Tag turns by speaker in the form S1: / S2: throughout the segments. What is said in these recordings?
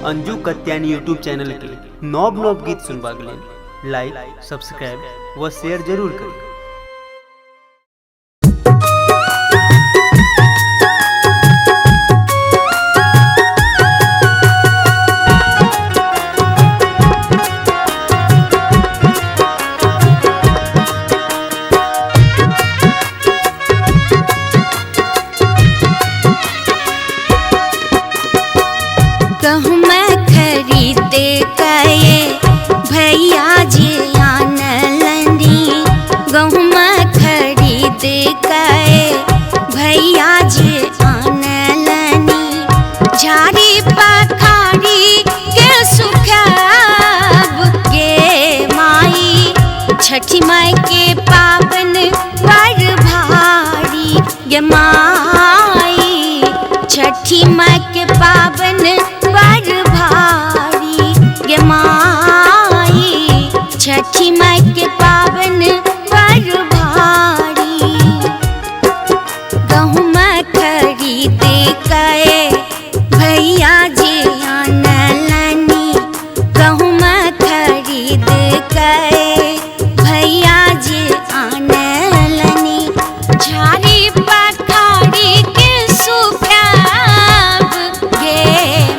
S1: Anju Katyani YouTube channel के नव नव गीत सुनबाक लेल लाइक, सब्सक्राइब व शेयर जरूर करी।
S2: गहुमा खरीद के भैया जी आनलनी, गहुमा खरीद के भैया जी आनलनी। झाड़ी पखाड़ी के सुखाब गे माई, छठी माई के पावन बड़ भारी गे माई, छठी माई के पावन बड़ भारी गे माई, छठी माई के पावन बड़ भारी। गहुमा खरीद के भैया जी आनलनी, गहुमा खरीद के भैया जी आनलनी। झाड़ी पखाड़ी के सुखाब गे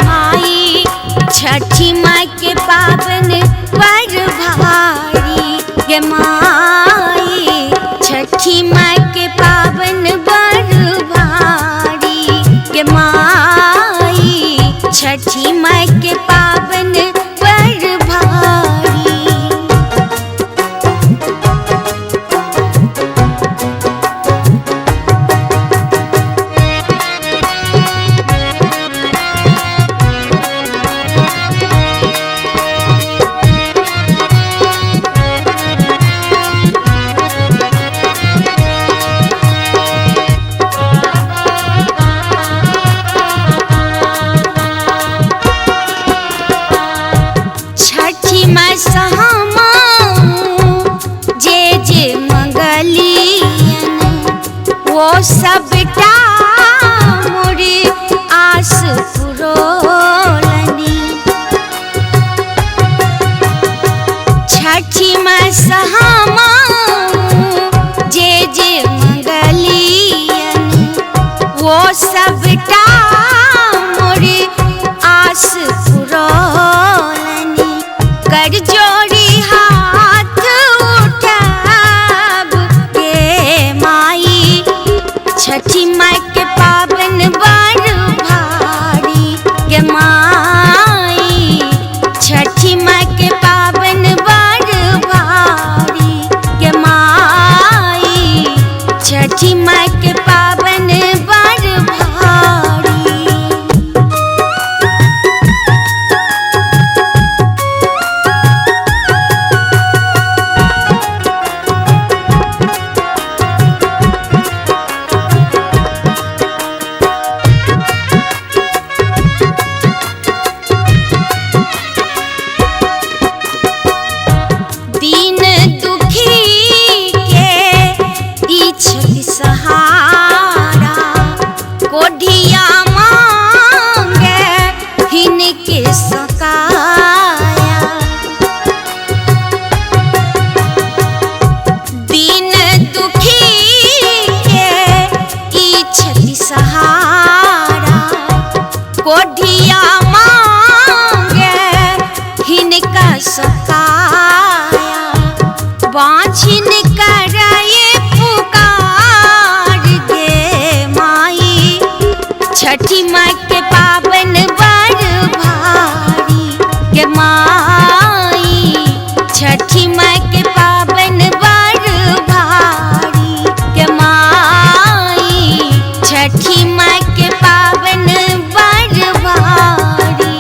S2: माई, छठी माई के पावन बड़ भारी गे माई, छठी माई के पावन बड़ भारी गे माई, छठी माई के पावन बड़ भारी। छठी माई सहामा जे जे मंगलियन, वो सबटा मोरे आस पुरोलनी। छठी माई सहामा जे जे मंगलियन, वो सबटा मोरे आस पुरोलनी। कर जोड़ी हाथ उठाब गे माई, छठी माई के पावन बड़ भारी गे माई, छठी माई के पावन बड़ भारी गे माई, छठी माई के पावन बड़ भारी। दीन दुखी के इच्छति सहारा, कोढ़िया मांगे हिनके सकाया। दीन दुखी के इच्छति सहारा, कोढ़िया मांगे हिनका सकाया। बाँझिन करे पुकार गे माई, छठी माई के पावन बड़ भारी गे माई, छठी माई के पावन बड़ भारी गे माई, छठी माई के पावन बड़ भारी।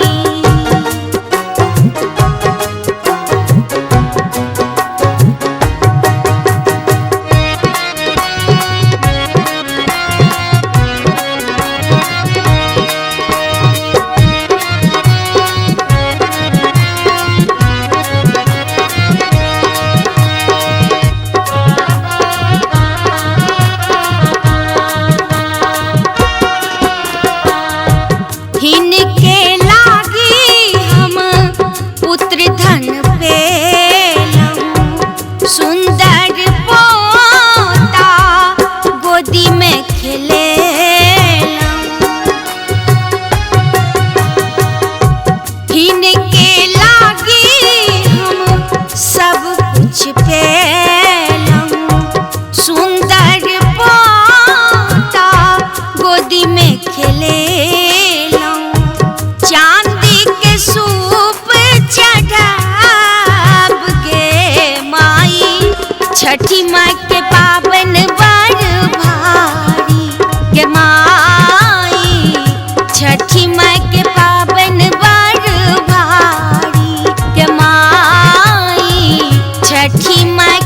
S2: माई के पावन बड़ भारी के माई, छठी माई।